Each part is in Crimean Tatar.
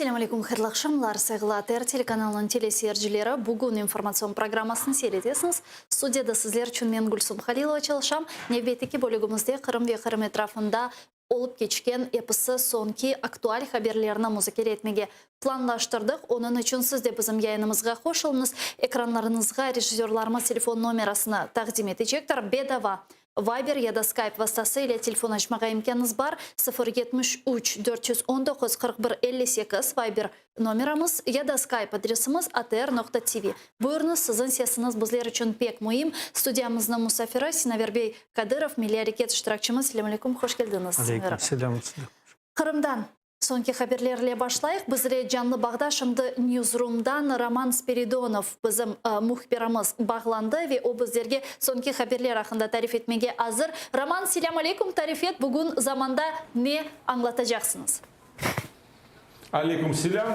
Selâm aleyküm, hayırlı aqşamlar, sayğılı ATR telekanalınıñ teleseyircileri. Bugün informatsion programmasını seyir etesiñiz. Studiyada sizler içün men, Gülsum Halilova, çalışam. Nevbetteki bölügimizde Qırım ve Qırım etrafında olıp keçken episi soñki aktual haberlerni muzakere etmege planlaştırdıq. Onıñ içün siz de bizim yayınımızğa qoşulıñız. Ekranlarıñızğa rejissörlarımız telefon nomerasını taqdim etecektir. Bedava Viber ya da Skype vastası ile telefon açmağa imkânıñız bar, 0 73 419 41 58 Viber nomeramız ya da Skype adresimiz atr.tv. Buyurıñız, siziñ sesiñiz bizler içün pek müim. Studiyamıznıñ musafiri Sinaver bey Kadırov, Milliy areket iştirakçimiz. Selâm aleyküm, hoş keldiñiz, Sinaver Aleyküm ağa. selâm. Qırımdan soñki haberlerle başlayıq. Bizle canlı bağda şimdi Newsroom'dan Roman Spiridonov, bizim mühbirimiz, bağlandı ve o bizlerge soñki haberler aqqında tarif etmege azır. Roman, selâm aleyküm, tarif et, bugün zamanda ne añlatacaqsıñız? Aleyküm selâm.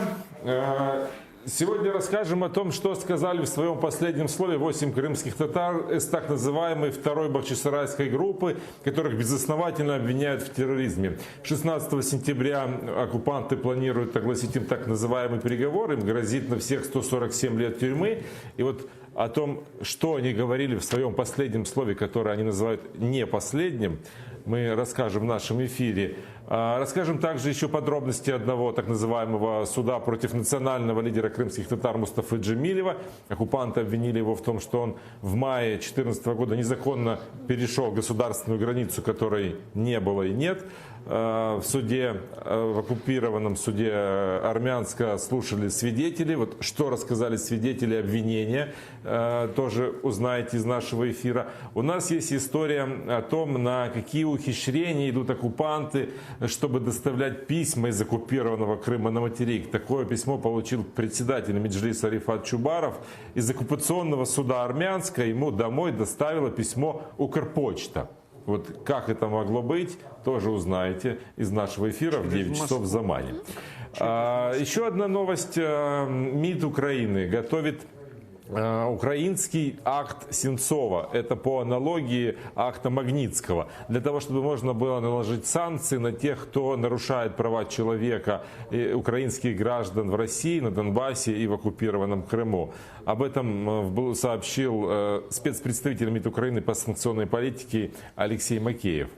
Сегодня расскажем о том, что сказали в своем последнем слове 8 крымских татар из так называемой второй бахчисарайской группы, которых безосновательно обвиняют в терроризме. 16 сентября оккупанты планируют огласить им так называемый приговор, им грозит на всех 147 лет тюрьмы. И вот о том, что они говорили в своем последнем слове, которое они называют не последним, мы расскажем в нашем эфире. Расскажем также еще подробности одного так называемого суда против национального лидера крымских татар Мустафы Джемилева. Оккупанты обвинили его в том, что он в мае 2014 года незаконно перешел государственную границу, которой не было и нет. В суде, в оккупированном суде Армянска слушали свидетели. Вот что рассказали свидетели обвинения, тоже узнаете из нашего эфира. У нас есть история о том, на какие ухищрения идут оккупанты, чтобы доставлять письма из оккупированного Крыма на материк. Такое письмо получил председатель Меджлиса Рифат Чубаров. Из оккупационного суда Армянска ему домой доставило письмо Укрпочта. Вот как это могло быть, тоже узнаете из нашего эфира в 9 часов в Замане. Еще одна новость. МИД Украины готовит украинский акт Сенцова. Это по аналогии акта Магнитского. Для того, чтобы можно было наложить санкции на тех, кто нарушает права человека, и украинских граждан в России, на Донбассе и в оккупированном Крыму. Об этом сообщил спецпредставитель МИД Украины по санкционной политике Алексей Макеев.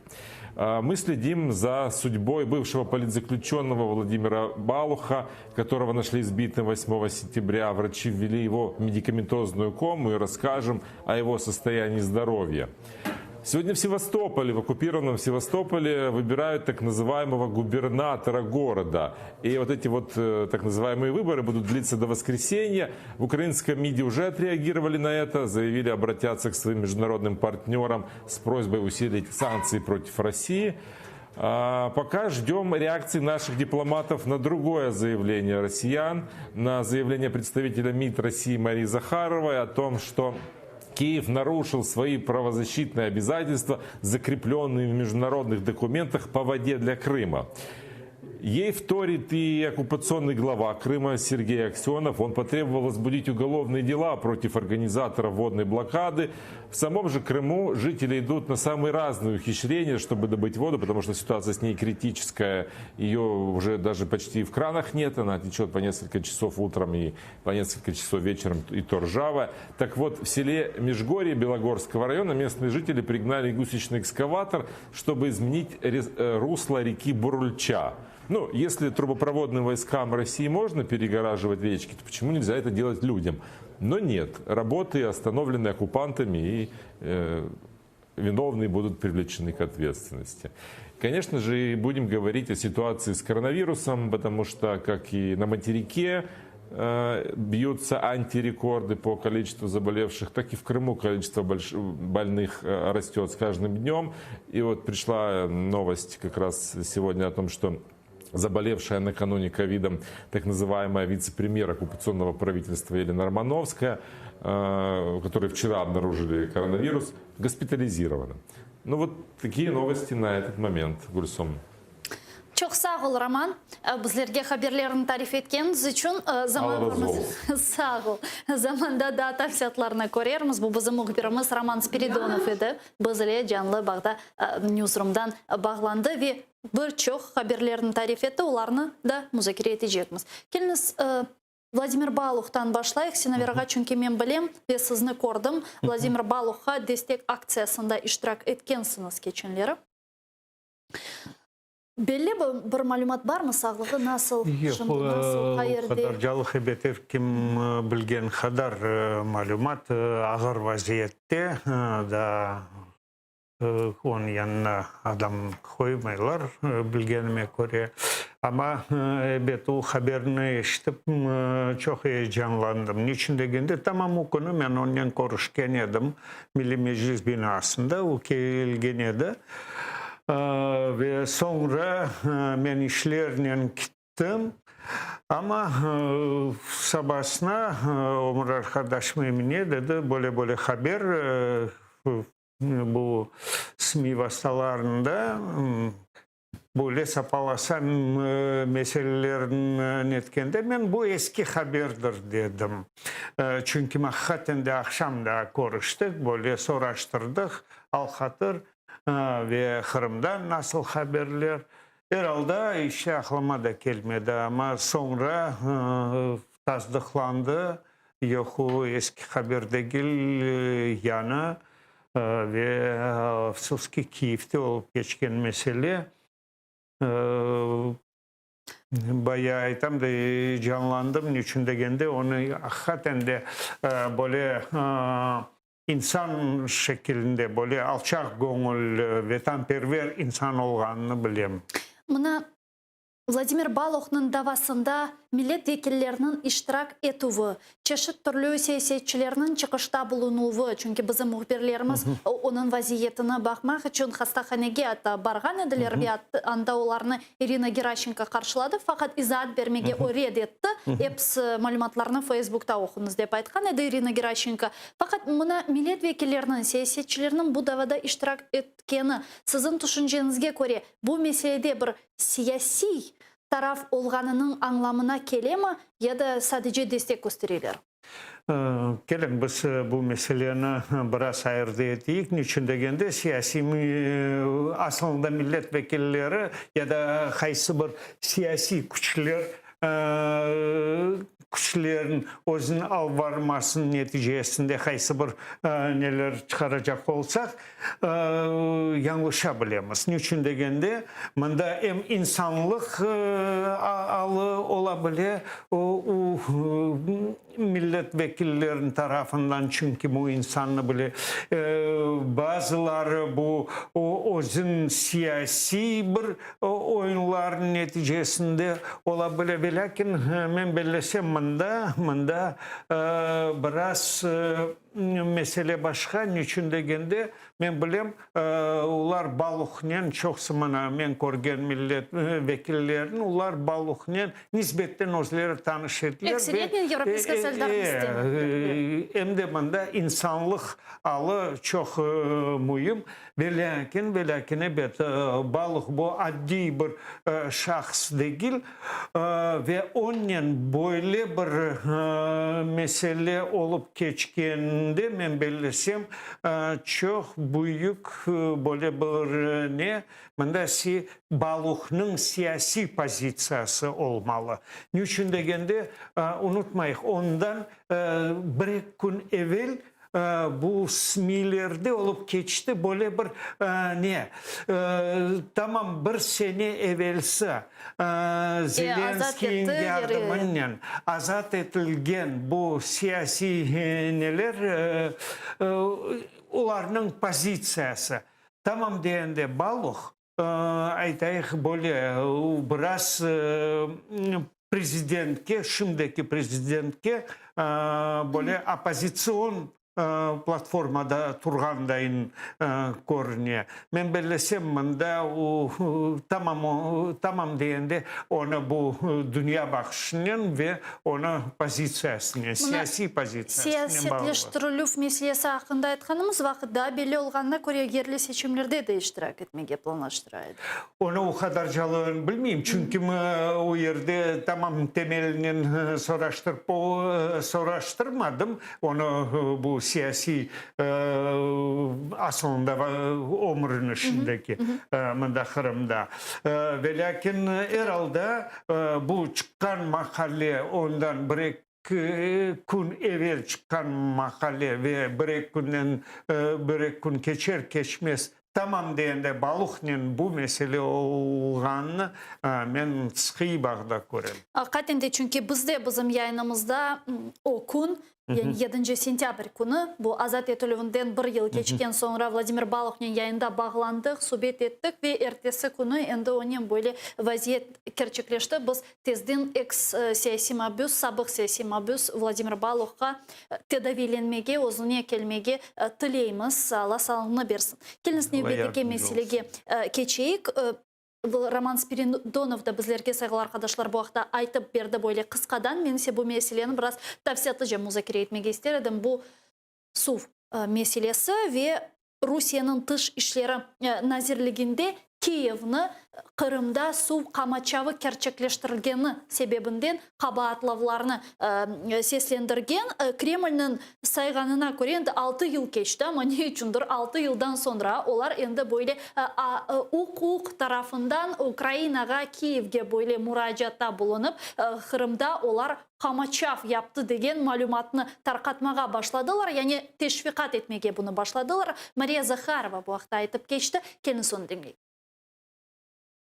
Мы следим за судьбой бывшего политзаключенного Владимира Балуха, которого нашли избитым 8 сентября. Врачи ввели его в медикаментозную кому и расскажем о его состоянии здоровья. Сегодня в Севастополе, в оккупированном Севастополе, выбирают так называемого губернатора города. И вот эти вот так называемые выборы будут длиться до воскресенья. В украинском МИДе уже отреагировали на это, заявили обратятся к своим международным партнерам с просьбой усилить санкции против России. А пока ждем реакции наших дипломатов на другое заявление россиян, на заявление представителя МИД России Марии Захаровой о том, что Киев нарушил свои правозащитные обязательства, закрепленные в международных документах по воде для Крыма. Ей вторит и оккупационный глава Крыма Сергей Аксенов. Он потребовал возбудить уголовные дела против организаторов водной блокады. В самом же Крыму жители идут на самые разные ухищрения, чтобы добыть воду, потому что ситуация с ней критическая. Ее уже даже почти в кранах нет. Она течет по несколько часов утром и по несколько часов вечером, и то ржавая. Так вот, в селе Межгорье Белогорского района местные жители пригнали гусечный экскаватор, чтобы изменить русло реки Бурульча. Ну, если трубопроводным войскам России можно перегораживать речки, то почему нельзя это делать людям? Но нет, работы остановлены оккупантами, и виновные будут привлечены к ответственности. Конечно же, будем говорить о ситуации с коронавирусом, потому что, как и на материке, бьются антирекорды по количеству заболевших, так и в Крыму количество больных растет с каждым днем. И вот пришла новость как раз сегодня о том, что заболевшая накануне ковидом так называемая вице-премьер оккупационного правительства Елена Романовская, которой вчера обнаружили коронавирус, госпитализирована. Ну вот такие новости на этот момент, Гульсум. Çoq sağ ol, Roman, bizlerge haberlerni tarif etkeniñiz içün. Zaman Alla razı olsun. Sağ ol. Zamanda daa tafsilâtlarnı körermiz. Bu bizim mühbirimiz Roman Spiridonov edi. Biz ile canlı bağda newsroomdan bağlandı ve bir çoq haberlerni tarif etti, olarnı da muzakere etecekmiz. Keliñiz, Vladimir Baluhtan başlayıq, Sinaver ağa, çünki men bilem ve sizni kördim, Vladimir Baluhqa destek aktsiyasında iştirak etkensiñiz keçenleri. Belli bir malümat barmı, sağlığı nasıl, Yoq, şimdi nasıl, o qayerde? qadar calıq, ebet, er kim bilgen qadar malümat, ağır vaziyette, daa onıñ yanına adam qoymaylar, bilgenime köre. Amma, ebet, o haberni eşitip, çoq eyecanlandım. Niçün degende, tamam o künü men onnen körüşken edim, Milliy Meclis binasında o kelgen edi. Ve soñra men işlernen kettim, amma sabasına ömür arqadaşım Emine dedi, böyle-böyle haber bu SMİ vastalarında bu lesopolosa meselelerini netkende, men bu eski haberdir dedim. Çünki aqiqaten de aqşam da körüştik, böyle soraştırdıq, al-hatır. Ve Qırımdan nasıl haberler? Er alda, işte aqlıma da kelmedi, amma soñra tasdıqlandı, yoq, o eski haber degil, yañı ve, afsus ki, Kiyevde olıp keçken mesele. Bayağı aytam da, eyecanlandım, niçün degende, onı aqiqaten de böyle İnsan şekilinde böyle alçaq göñülli, vetanperver insan olğanını bilem. Mına, Vladimir Baluhnıñ davasında millet vekilleriniñ iştirak etüvi, çeşit türlü siyasetçilerniñ çıqışta bulunuvı, çünki bizim mühbirlerimiz onıñ vaziyetini baqmaq içün hastahanege atta barğan ediler ve anda olarnı İrina Geraşenko qarşıladı, faqat izaat bermege o red etti, episi malümatlarnı Feysbukta oquñız, dep aytqan edi İrina Geraşenko. Faqat mına millet vekilleriniñ, siyasetçilerniñ bu davada iştirak etkeni, siziñ tüşünceñizge köre, bu meselede bir siyasiy taraf olğanınıñ añlamına kelemi ya da sadece destek köstereler? Keliñ, biz bu meseleni biraz ayırdı eteyik. Niçün degende, siyasiy, asılında millet vekilleri ya da qaysı bir siyasiy küçler küçlerniñ özüni alıp barmasınıñ neticesinde qaysı bir neler çıqaracaq olsaq, yañlışa bilemiz. Niçün degende, mında em insanlıq alı ola bile, o millet vekilleriniñ tarafından, çünki bu insannı bile bazıları bu özüniñ siyasiy bir oyunlarnıñ neticesinde ola bile. Velâkin, men bellesem, mında biraz mesele başqa, niçün degende, men bilem, olar Baluhnen, çoqusı mına men körgen millet vekillerini, olar Baluhnen nisbetten özleri tanış ediler. Ekseriyetnen Yevropeyskaya solidarnostnen. Em de mında insanlıq alı çoq müim. Velâkin, velâkin, ebet, Baluh bu addiy bir şahs degil ve onnen böyle bir mesele olıp keçkeninde, men bellesem, çoq büyük böyle bir ne, mında Baluhnıñ siyasiy pozitsiyası olmalı. Niçün degende, unutmayıq, ondan bir-eki kün evel Bu SMİlerde olıp keçti böyle bir ne, tamam bir sene evelsi Zelenskiyniñ yardımınen azat etilgen bu siyasiy neler, olarnıñ pozitsiyası. Tamam degende Baluh, aytayıq böyle, biraz prezidentke, şimdiki prezidentke böyle oppozitsion. Platformada turğandayın körüne. Men bellesem, mında o, tamam, tamam degende, onı bu dünya baqışınen ve onı pozitsiyasınen, siyasiy pozitsiyasınen bağlı. Siyasetleştirilüv meselesi aqqında aytqanımız vaqıt, daa belli olğanına köre, yerli seçimlerde de iştirak etmege planlaştıra edi. Onı o qadarcalı bilmeyim, çünki o yerde tamam temelinen soraştırıp soraştırmadım. Onı bu siyasiy asılında ömrüni şimdiki mında Qırımda. Velâkin er alda bu çıqqan maqale ondan bir eki kün evel çıqqan maqale ve bir eki künden bir eki kün keçer keçmez Tamam degende Baluhnen bu mesele olğanını men sıqıy bağda körem. Aqiqaten de, çünki biz de bizim yayınımızda o kün, yani yedinci sentâbr künü, bu azat etilüvinden bir yıl keçken soñra Vladimir Baluhnen yayında bağlandıq, subet ettik ve ertesi künü endi onen böyle vaziyet kerçekleşti. Biz tezden eks siyasiy mabüs, sabıq siyasiy mabüs Vladimir Baluhqa tedaviylenmege, özüne kelmege tileymiz. Alla sağlığını bersin. Keliñiz, nevbetteki meselege keçeyik. Roman Spiridonov da bizlerge, sayğılı arqadaşlar, bu aqta aytıp berdi böyle qısqadan. Men ise bu meseleni biraz tafsilâtlıca muzakere etmege ister edim. Bu suv meselesi ve Rusiyeniñ Tış işleri nazirliginde Kiyevni Qırımda suv qamaçavı kerçekleştirilgeni sebebinden qabaatlavlarnı seslendirgen. Kremlniñ sayğanına köre, endi altı yıl keçti, amma ne içündir altı yıldan soñra olar endi böyle uquq tarafından Ukrainağa, Kiyevge böyle muracaatta bulunıp, Qırımda olar qamaçav yaptı degen malümatnı tarqatmağa başladılar, yani teşviqat etmege bunı başladılar. Mariya Zaharova bu aqta aytıp keçti. Keliñiz onı diñleyik.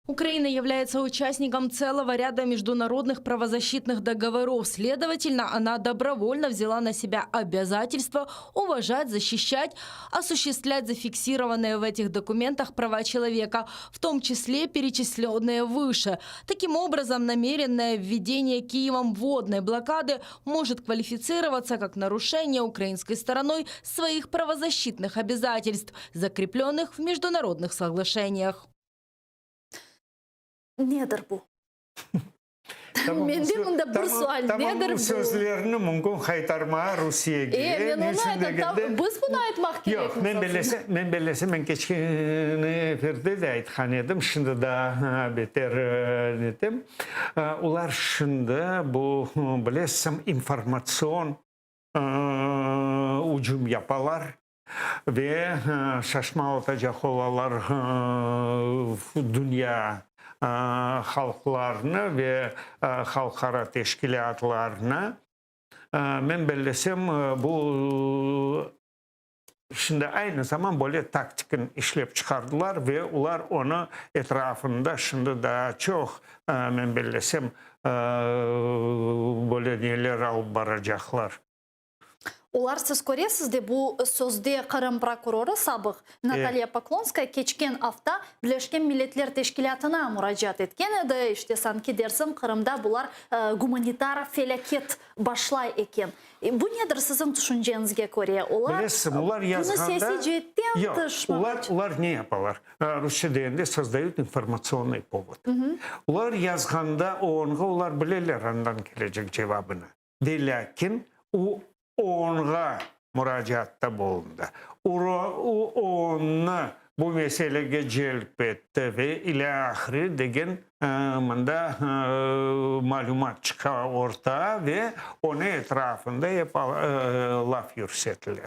Ukraina является участником целого ряда международных правозащитных договоров. Следовательно, она добровольно взяла на себя обязательство уважать, защищать, осуществлять зафиксированные в этих документах права человека, в том числе перечисленные выше. Таким образом, намеренное введение Киевом водной блокады может квалифицироваться как нарушение украинской стороной своих правозащитных обязательств, закрепленных в международных соглашениях. Nedir bu? Mende mında bir sual, nedir bu? Sözlerini mümkün qaytarmağa Rusiyege. E, men onı aytam, biz bunı aytmaq kerekmiz. Yoq, men bellesem, men bellesem, men keçken efirde de aytqan edim, şimdi daa beter netem. Olar şimdi bu, bilesiñ, informatsion ücüm yapalar ve şaşmalatacaq olalar dünya halqlarını ve halqara teşkilâtlarını. Men bellesem, bu şimdi aynı zaman böyle taktikni işlep çıqardılar ve olar onı etrafında şimdi daa çoq, men bellesem, böyle neler alıp baracaqlar. Olar, siz köresiz de, bu sözde Qırım prokurorı sabıq Natalya Poklonskaya keçken afta Birleşken Milletler Teşkilâtına muracaat etken edi, işte sanki dersiñ Qırımda bular gumanitar felâket başlay eken. Bu nedir siziñ tüşünceñizge köre? Olar Bilesiz, olar bunı yazğanda, siyasiy ceetten yoq, tış olar, olar ne yapalar? Rusça degende sozdayut informatsionnıy povod. Olar yazğanda OONğa olar bileler andan kelecek cevabını. Velâkin o OONğa muracaatta bulundı. O OONnı bu meselege celp etti ve ilâhre degen mında malümat çıqa ortağa ve onıñ etrafında ep laf yürsetile.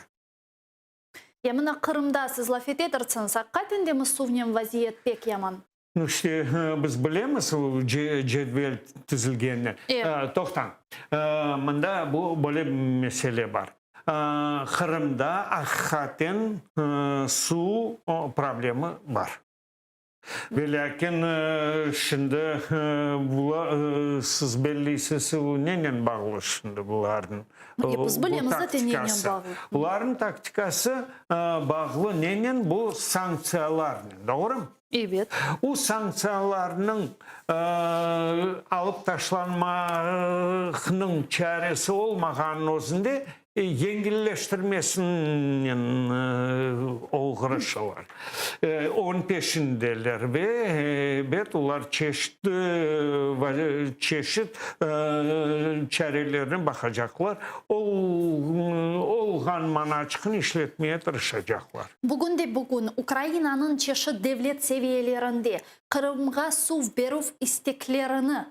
Ya mına Qırımda siz laf etedirsiñiz, aqiqaten demi suvnen vaziyet pek yaman? Nu işte, biz bilemiz o cedvel tizilgenini. Toqtañ, mında bu böyle mesele bar. Qırımda aqiqaten suv problemi bar. Velâkin şimdi siz belliysiz, nenen bağlı şimdi bularnıñ Biz bilemiz zaten nenen bağlı. Bularnıñ taktikası bağlı nenen? Bu sanktsiyalarnen, doğrumı? Ebet. O sanktsiyalarnıñ alıp taşlanmaqnıñ çaresi olmağanınıñ özünde. Yengilleştirmesinen oğraşalar, onıñ peşindeler ve, ebet, olar çeşit çeşit çarelerni baqacaqlar, olğan manaçıqnı işletmeye tırışacaqlar. Bugün de bugün Ukrainanıñ çeşit devlet seviyelerinde Qırımğa suv berüv isteklerini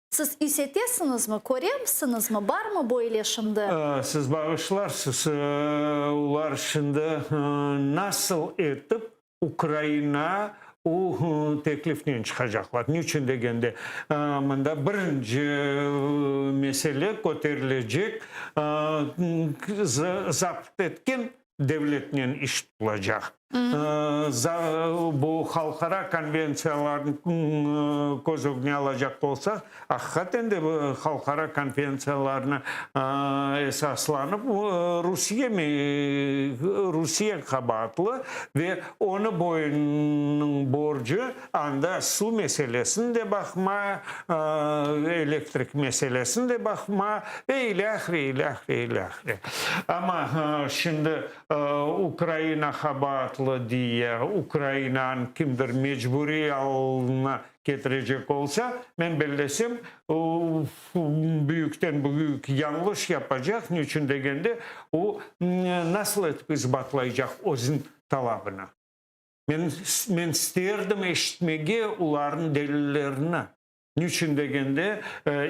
Siz is etesiñizmi, köremsiñizmi, barmı böyle şimdi? Siz bağışlarsız, olar şimdi nasıl etip Ukraina o teklifnen çıqacaqlar? Niçün degende, mında birinci mesele köterilecek, zapt etken devletnen iş tutulacaq. Bu halqara konventsiyalarnı köz ögüne alacaq olsaq, aqiqaten de halqara konventsiyalarına esaslanıp, Rusiye Rusiye qabaatlı ve onı boyunınıñ borcu anda suv meselesini de baqma, elektrik meselesini de baqma ve ilâhre, ilâhre, ilâhre. Amma şimdi Ukraina qabaatlı diye Ukrainanı kimdir mecburiy alına ketirecek olsa, men bellesem, o, büyükten büyük yañlış yapacaq, niçün degende, o, nasıl etip isbatlaycaq özüniñ talabını? Men, men isterdim eşitmege olarnıñ delillerini. Niçün degende,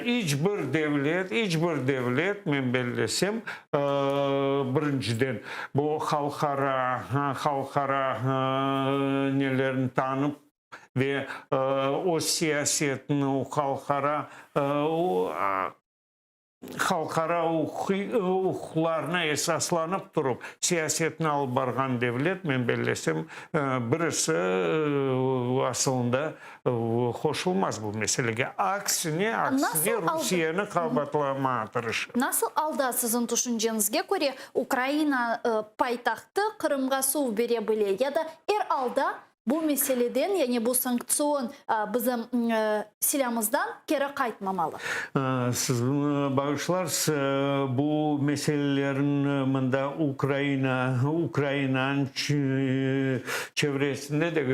iç bir devlet, iç bir devlet, men bellesem, birinciden, bu halqara, halqara nelerini tanıp ve öz siyasetini halqara halqara uquqlarına esaslanıp turıp siyasetni alıp barğan devlet, men bellesem, birisi asılında qoşulmaz bu meselege. Aksine, aksine Rusiyeni qabatlamağa tırışır. Nasıl alda, siziñ tüşünceñizge köre, Ukraina paytahtı Qırımğa suv bere bile ya da er alda Bu meseleden, yani bu sanktsion bizim silâmızdan keri qaytmamalı. Siz bağışlarsız, bu meselelerin mında Ukraina, Ukrainanıñ çevresinde de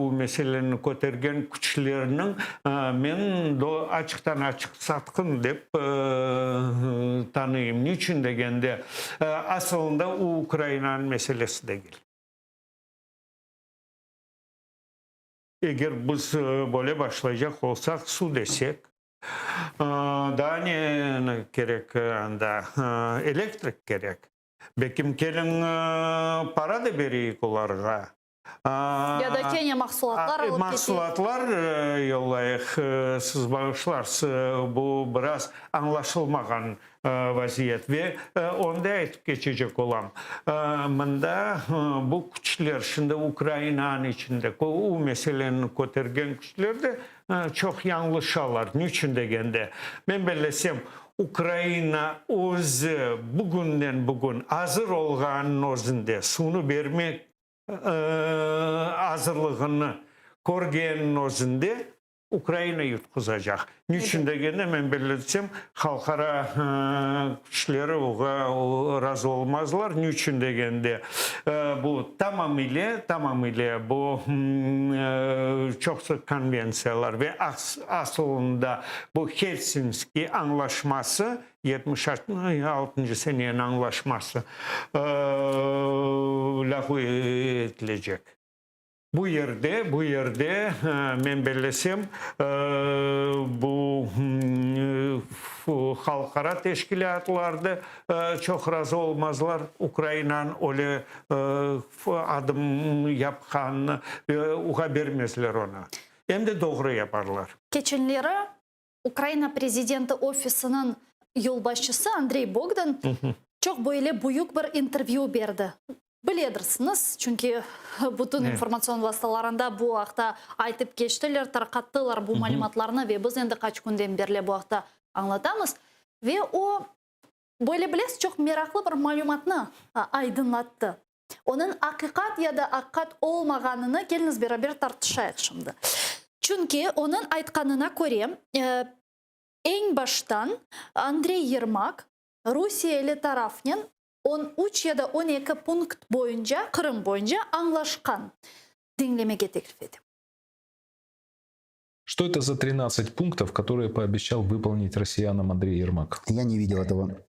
bu meseleni kötergen küçlerniñ men açıqtan-açıq satqın dep tanıyım. Niçün degende, asılında Ukrainanıñ meselesi degil. Eger biz böyle başlaycaq olsaq, suv desek, daa ne kerek anda? Elektrik kerek. Belkim keliñ para da bereyik olarğa. Ya da kene mahsulatlar alıp keteyik. Mahsulatlar yollayıq, siz bağışlarsız, bu biraz añlaşılmağan vaziyet. Ve onı da aytıp keçecek olam, mında bu küçler, şimdi Ukrainanıñ içinde bu meseleni kötergen küçler de çoq yañlışalar. Niçün degende, men bellesem, Ukraina özü bugünden bugün azır olğanınıñ özünde suvnı bermek azırlığını körgeniniñ özünde Ukraina yutquzacaq. Niçün degende, men belirtsem, halqara küçleri oña razı olmazlar. Niçün degende, bu tamamile, tamamile bu çoqsu konventsiyalar ve asılında bu Helsinski añlaşması, 76-ncı seneniñ añlaşması lâğu etilecek. Bu yerde, bu yerde, men bellesem, bu halqara teşkilâtlar da çoq razı olmazlar Ukrainanıñ öyle adım yapqanını, oğa bermezler onı. Em de doğru yaparlar. Keçenleri Ukraina prezidenti ofisiniñ yolbaşçısı Andrey Bogdan çoq böyle büyük bir intervyü berdi. Biledirsiñiz, çünki bütün informatsion vastalarında bu aqta aytıp keçtiler, tarqattılar bu malümatlarnı ve biz endi qaç künden berli bu aqta añlatamız. Ve o, böyle bilesiz, çoq meraqlı bir malümatnı aydınlattı. Onıñ aqiqat ya da aqiqat olmağanını keliñiz beraber tartışayıq şimdi. Çünki onıñ aytqanına köre, eñ baştan Andrey Yermak. Rusiyeli tarafnen 13 ya da 12 punkt boyunca, Qırım boyunca añlaşqan. Diñlemege teklif etem. Что это за 13 пунктов, которые пообещал выполнить россиянам Андрей Ермак? Я не видел этого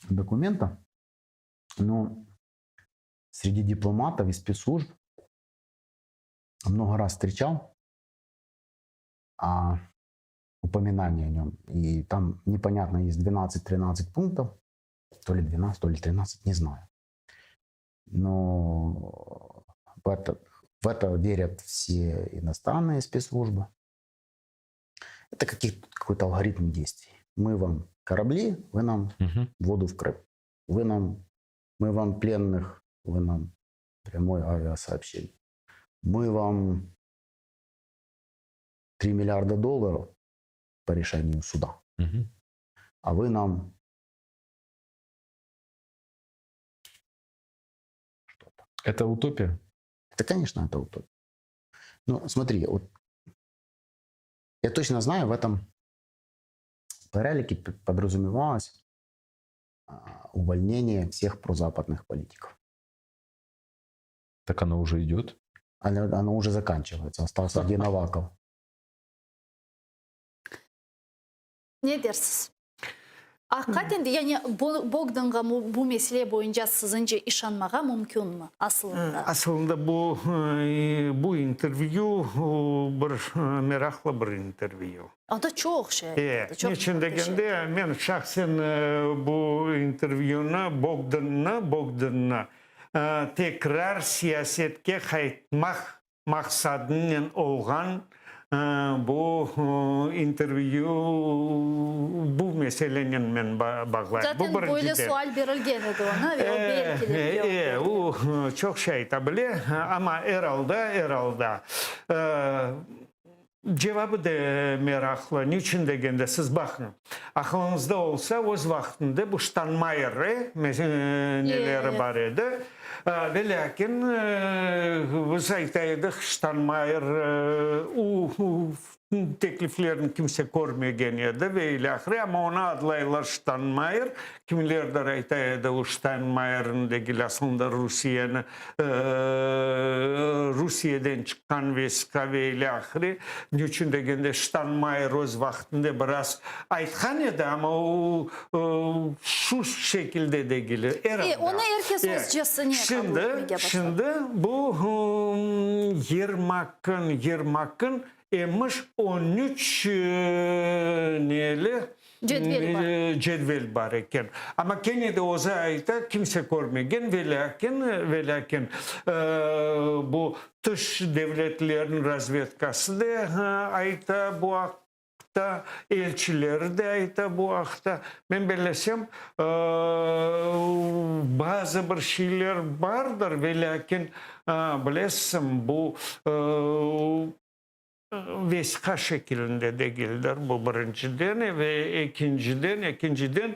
документа, но среди дипломатов и спецслужб много раз встречал упоминание о нем. И там непонятно, есть 12-13 пунктов, то ли 12, то ли 13, не знаю. Но в это верят все иностранные спецслужбы. Это какой-то алгоритм действий. Мы вам корабли, вы нам Мгм. воду в Крым. Мы вам пленных, вы нам прямое авиасообщение. Мы вам 3 миллиарда долларов по решению суда, Мгм. а вы нам что-то. Это утопия? Это, конечно, это утопия. Но смотри, вот я точно знаю, в этом переліке подразумевалось увольнение всех прозападных политиков. Так оно уже идет. Оно уже заканчивается. Остался один Аваков. Ne dersiz? Aqiqaten, yani Bogdanğa bu mesele boyunca siziñce işanmağa mümkünmi asılında? Aslında bu intervyu bir meraqlı bir intervyu. Anda çoq şey aytıldı, çoq Niçün şey. degende men şahsen bu intervyunı Bogdannı tekrar siyasetke qaytmaq maqsadınen olğan bu intervyu bu meselenen men bağlayım. Zaten Bu böyle birinciden. sual berilgen edi oña ve o belki de cevap berdi. O çoq şey ayta bile, amma er alda cevabı da meraqlı. Niçün degende, siz baqıñ, aqlıñızda olsa, öz vaqtında bu Ştanmayer neleri bar edi. Ve lâkin biz ayta edik, Ştanmayer u tekliflerini kimse körmegen edi ve ilâhre, amma onı adlaylar Ştanmayer, kimlerdir ayta edi, o Ştanmayerniñ degil, aslında Rusiyeni Rusiyeden çıqqan vesiqa ve ilâhre. Niçün degende, Ştanmayer öz vaqtında biraz aytqan edi, amma o şu şekilde degil. Er alda. Onı er kes özcesine qabul Şimdi, etmege başladı. şimdi bu Yermakın emiş 13 neli Cedvel bar. Cedvel bar eken. Amma kene de özü ayta, kimse körmegen, ve lâkin bu tış devletlerniñ razvedkası da ayta bu aqta, elçileri de ayta bu aqta. Men bellesem, bazı bir şeyler bardır, ve lâkin bilesiñ, bu vesiqa şekilinde degildir bu birinciden ve ekinciden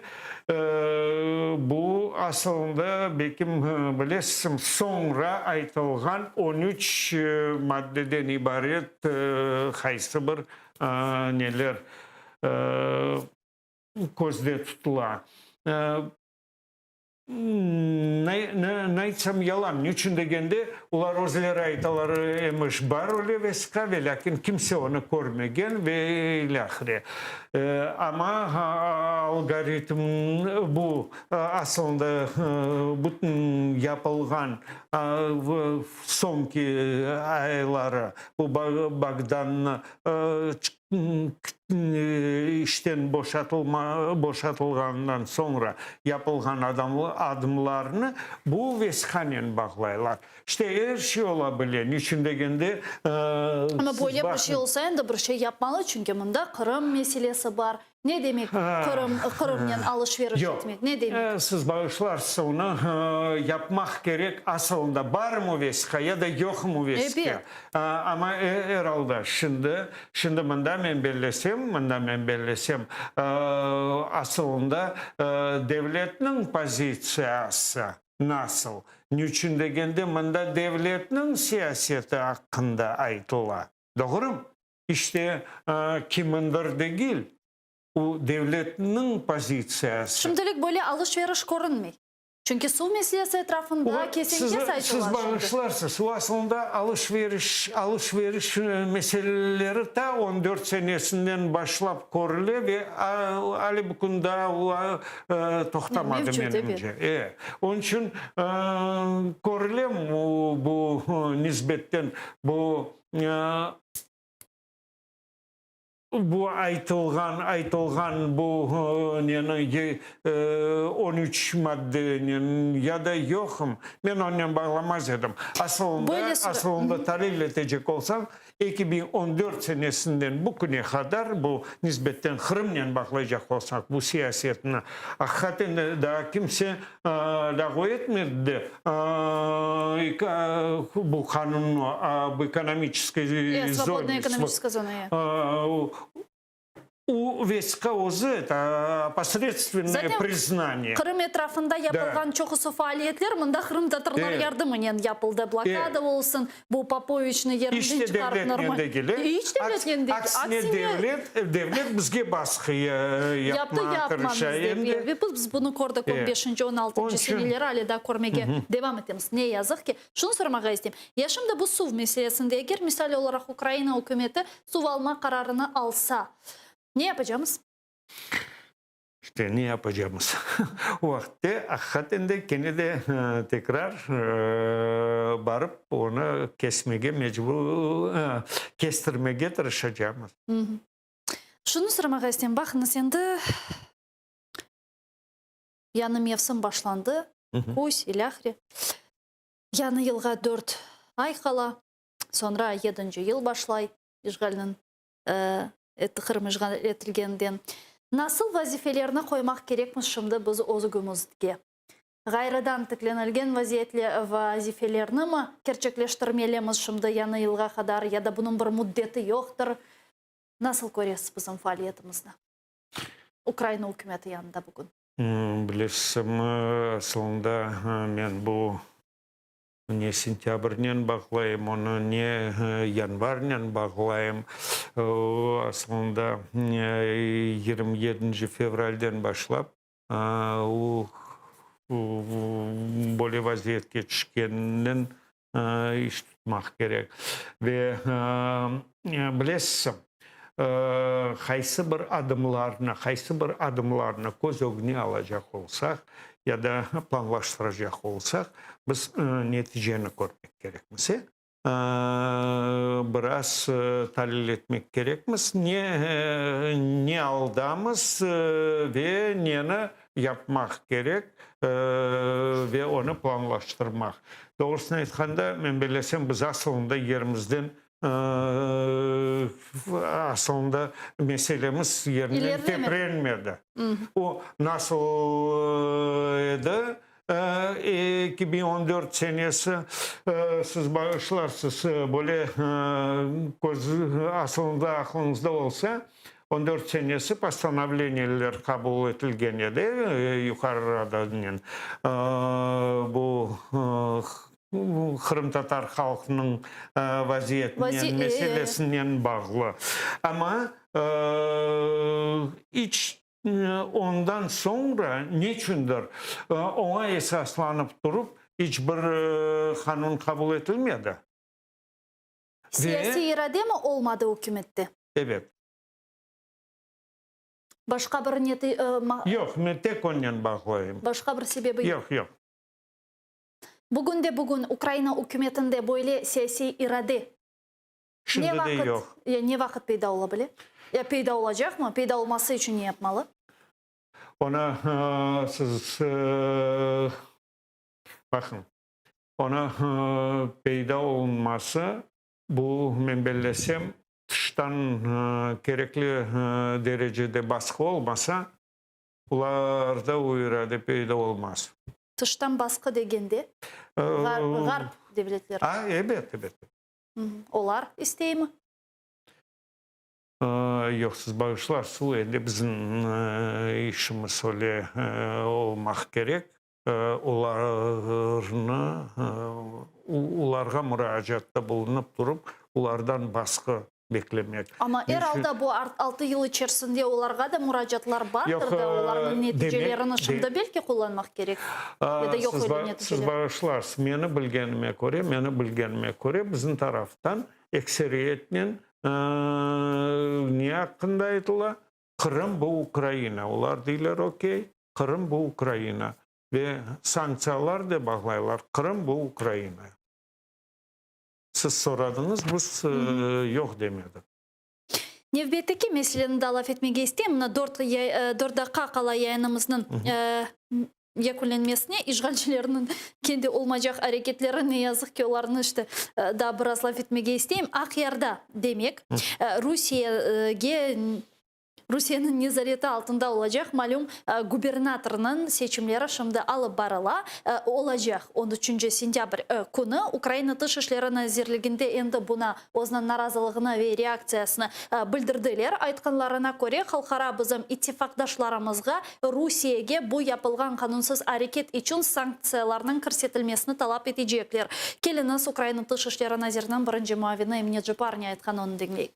bu aslında belkim bilesiñ soñra aytılğan 13 maddeden ibaret qaysı bir neler közde tutula. Ne aytsam yalan. Niçün degende, olar özleri aytalar emiş bar öyle vesiqa ve lâkin kimse onı körmegen ve ilâhre. Amma algoritm bu aslında bütün yapılğan soñki ayları bu Bogdannı işten boşatılğandan soñra yapılğan adımlarnı bu vesiqanen bağlaylar. İşte er şey ola bile. Niçün degende Amma siz böyle bir şey baqıñ. olsa endi bir şey yapmalı, çünki mında Qırım meselesi bar. Ne demek Qırım Qırımnen alış-veriş Yoq. etmek? Ne demek? Siz bağışlarsız onı yapmaq kerek asılında barmı vesiqa ya da yoqmı vesiqa. Ebet. Amma er alda şimdi mında men bellesem asılında devletniñ pozitsiyası nasıl? Niçün degende mında devletniñ siyaseti aqqında aytıla. Doğru? İşte kimindir degil. O devletniñ pozitsiyası. Şimdilik böyle alış-veriş körünmey. Çünki suv meselesi etrafında kesen-kes aytıla Siz şimdi. bağışlarsız, o aslında alış-veriş, alış-veriş meseleleri ta on dört senesinden başlap körüle ve ale bu kün daa o toqtamadı Mevcut, menimce. ebet. E, onıñ içün körüle bu nisbetten bu Bu aytılğan, aytılğan bu neni, 13 maddenen ya da yoqım, men onen bağlamaz edim. Asılında, asılında talil etecek olsañ, 2014 senesinden bu küne qadar, bu nisbetten Qırımnen bağlaycaq olsaq bu siyasetni, aqiqaten de daa kimse lâğu etmedi de bu qanunnı ob ekonomiçeskoy zone. Svobodnaya ekonomiçeskaya zona, ya. O vesiqa özü, eto posredstvennoye priznaniye. Zaten Qırım etrafında yapılğan çoqusı faaliyetler mında qırımtatarlar yardımınen yapıldı. Blokada olsun, bu Popoviçni yerinden çıqarıp normal. İç de devletnen degil. İç devletnen degil. Aksine devlet, devlet bizge basqı yapmağa tırışa. Yaptı, yapmañız dep. Ve biz bunı kördik on beşinci, on altıncı seneleri, ale daa körmege devam etemiz. Ne yazıq ki. Şunı soramağa isteyim. Ya şimdi bu suv meselesinde, eger misal olaraq Ukraina ükümeti suv alma qararını alsa, ne yapacamız? İşte, ne yapacamız? O vaqıtte, aqiqaten de, kene de tekrar barıp, onı kesmege mecbur, kestirmege tırışacamız. Şunı soramağa isteyim, baqıñız, endi yañı mevsim başlandı, küz, ilâhre. Yañı yılğa dört ay qala, soñra yedinci yıl başlay işğalniñ Qırım işğal etilgeninden. Nasıl vazifelerni qoymaq kerekmiz şimdi biz özgümizge? Ğayrıdan tiklenilgen vazifelerini kerçekleştirmelimiz şimdi yañı yılğa qadar ya da bunıñ bir müddeti yoqtır? Nasıl köresiz bizim faaliyetimizni Ukraina ükümeti yanında bugün? Bilesizmi, asılında men bu Ne sentâbrnen bağlayım onı, ne yanvarnen bağlayım. Aslında 27 fevralden başlap o böyle vaziyetke tüşkeninden iş tutmaq kerek. Ve bilesiz, qaysı bir adımlarnı, qaysı bir adımlarnı köz ögüne alacaq olsaq ya da planlaştıracaq olsaq, biz neticeni körmek kerekmiz, e? Biraz talil etmek kerekmiz, ne, ne aldamız ve neni yapmaq kerek ve onı planlaştırmaq. Doğrusını aytqanda, men bellesem, biz asılında yerimizden Asılında meselemiz yerinden teprenmedi. O nasıl edi? 2014 senesi, siz bağışlarsız, böyle köz asılında aqlıñızda olsa, 14 senesi postanovleniyeler qabul etilgen edi Yuqarı Radanen. Bu qırımtatar halqınıñ vaziyetinen, meselesinen bağlı. Amma iç ondan soñra neçündir oña esaslanıp turıp iç bir qanun qabul etilmedi. Siyasiy irademi olmadı ükümette? Ebet. Başqa bir neti? Yoq, men tek onen bağlayım. Başqa bir sebebi yoq? Yoq, yoq. Bugün de bugün Ukraina ükümetinde böyle siyasiy irade Şimdi ne de vaqıt, yoq. ya ne vaqıt peyda ola bile? Ya peyda olacaqmı? Peyda olması içün ne yapmalı? Onı siz baqıñ, onı peyda olunması, bu, men bellesem, tıştan kerekli derecede basqı olmasa, Olarda o irade peyda olmaz. Tıştan basqı degende, Ğarp devletleri. A, ebet, ebet. Olar isteymi? Yoq, siz bağışlarsız, endi bizim işimiz öyle olmaq kerek. Olarnı, olarğa muracaatta bulunıp turıp, olardan basqı. beklemek. Amma er alda bu 6 yıl içerisinde olarğa da muracaatlar bardır Yoq, da, olarnıñ demek, neticelerini şimdi belki qullanmaq kerek, ya da yoq Siz, öyle siz neticeler. bağışlarsız, meni bilgenime köre, meni bilgenime köre, bizim taraftan ekseriyetnen ne aqqında aytıla? Qırım bu Ukraina. Olar deyler, okey, Qırım bu Ukraina. Ve sanktsiyalar da bağlaylar, Qırım bu Ukraina. Siz soradıñız, biz yoq demedik. Nevbetteki meseleni da laf etmege isteyim. Mına 4 daqqa qala yayınımıznıñ yekünlenmesine işğalcilerniñ kendi olmaycaq areketleri, ne yazıq ki, olarnı işte daa biraz laf etmege isteyim. Aqyarda, demek, Rusiyege Rusiyeniñ nezareti altında olacaq malüm gubernatornıñ seçimleri şimdi alıp barıla. Olacaq 13 sentâbr künü Ukraina Tış işleri nazirliginde endi buña özüniñ narazılığını ve reaktsiyasını bildirdiler. Aytqanlarına köre, halqara bizim ittifaqdaşlarımızğa Rusiyege bu yapılğan qanunsız areket içün sanktsiyalarnıñ kirsetilmesini talap etecekler. Keliñiz, Ukraina Tış işleri naziriniñ birinci muavini Emine Ceppar ne aytqanını diñleyik.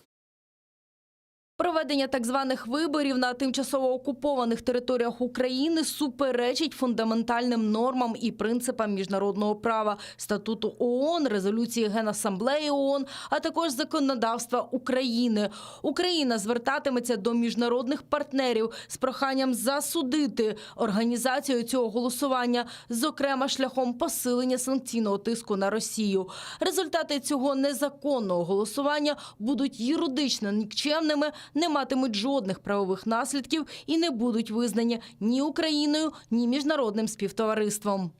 Проведення так званих виборів на тимчасово окупованих територіях України суперечить фундаментальним нормам і принципам міжнародного права, статуту ООН, резолюції Генасамблеї ООН, а також законодавства України. Україна звертатиметься до міжнародних партнерів з проханням засудити організацію цього голосування, зокрема шляхом посилення санкційного тиску на Росію. Результати цього незаконного голосування будуть юридично нікчемними, не матимуть жодних правових наслідків і не будуть визнані ні Україною, ні міжнародним співтовариством.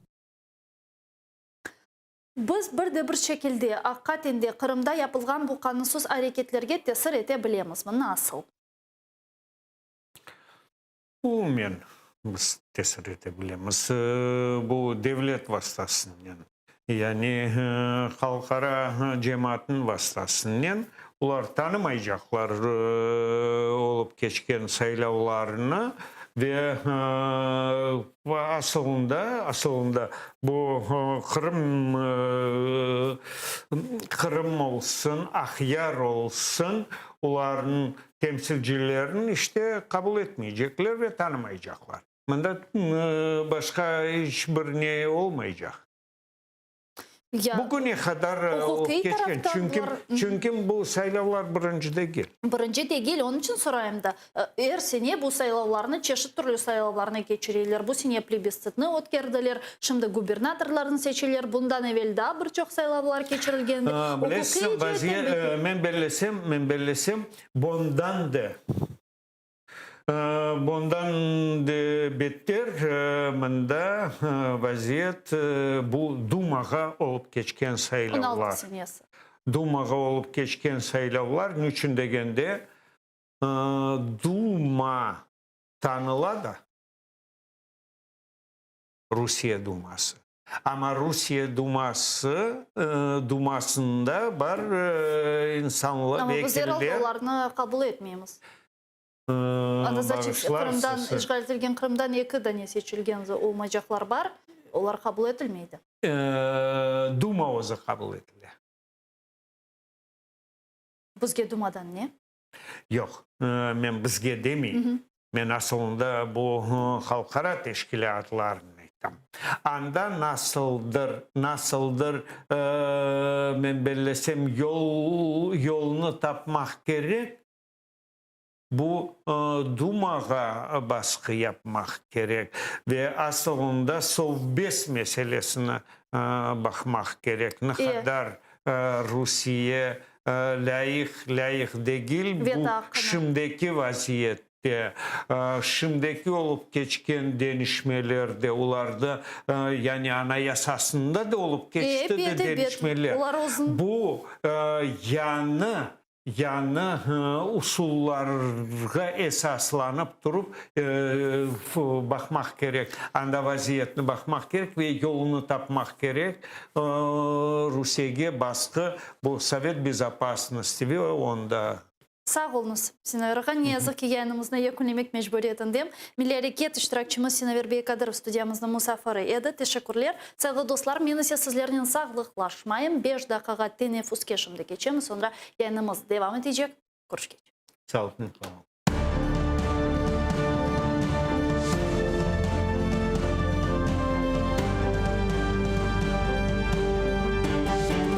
Biz bir de bir şekilde aqiqaten de Qırımda yapılğan bu qanunsız areketlerge tesir ete bilemizmi? Nasıl? Umumen biz tesir ete bilemiz. Bu devlet vastasınen, yani halqara cemaatnıñ vastasınen olar tanımaycaqlar olıp keçken saylavlarnı ve asılında bu Qırım olsun, Aqyar olsun, olarnıñ temsilcilerini işte qabul etmeycekler ve tanımaycaqlar. Mında başqa iç bir ne olmaycaq. Ya, Bugüne qadar olıp uquqiy keçken, taraftan çünki, bular- çünki bu saylavlar birinci degil. Birinci degil, onıñ içün sorayım da. Er sene bu saylavlarnı, çeşit türlü saylavlarnı keçireler. Bu sene plebistsitni ötkerdiler, şimdi gubernatorlarnı seçeler. Bundan evel daa bir çoq saylavlar keçirilgendi. Bilesiñ, Uquqiy vaziyet, ceetten men bellesem, bundan da beter mında vaziyet bu Dumağa olıp keçken 16 saylavlar. senesi. Dumağa olıp keçken saylavlar, niçün degende, Duma tanıla da, Rusiye Duması. Amma Rusiye Duması Dumasında bar insanlar, Amma biz er alda vekiller. olarnı qabul etmeymiz. Anda Bağışlarsız. Qırımdan, işğal etilgen Qırımdan eki dane seçilgen olmaycaqlar bar. Olar qabul etilmeydi. Duma özü qabul etile. Bizge Dumadan ne? Yoq, men bizge demeyim. Men asılında bu halqara teşkilâtlarnı aytam. Anda nasıldır, men bellesem, yolnı tapmaq kerek, bu Dumağa basqı yapmaq kerek ve asılında Sovbez meselesini baqmaq kerek. Ne qadar Rusiye lâyıq degil bu Veto aqqını. şimdiki vaziyette, şimdiki olıp keçken deñişmelerde, olarda, yani anayasasında da olıp keçti de deñişmeler. Olar özün Bu yañı usullarğa esaslanıp turıp baqmaq kerek. Anda vaziyetni baqmaq kerek ve yolunı tapmaq kerek. Rusiyege basqı, bu Sovet Bezopasnosti ve onda. Sağ oluñız, Sinaver ağa. Ne yazıq ki, yayınımıznı yekünlemek mecburiyetindem. Milliy areket iştirakçimiz Sinaver Beykadirov studiyamıznıñ musafiri edi. Teşekkürler. Sayğılı dostlar, men ise sizlernen sağlıqlaşmayım. 5 daqiqağa teneffüske şimdi keçemiz, soñra yayınımız devam etecek. Körüşkence. Sağ olun.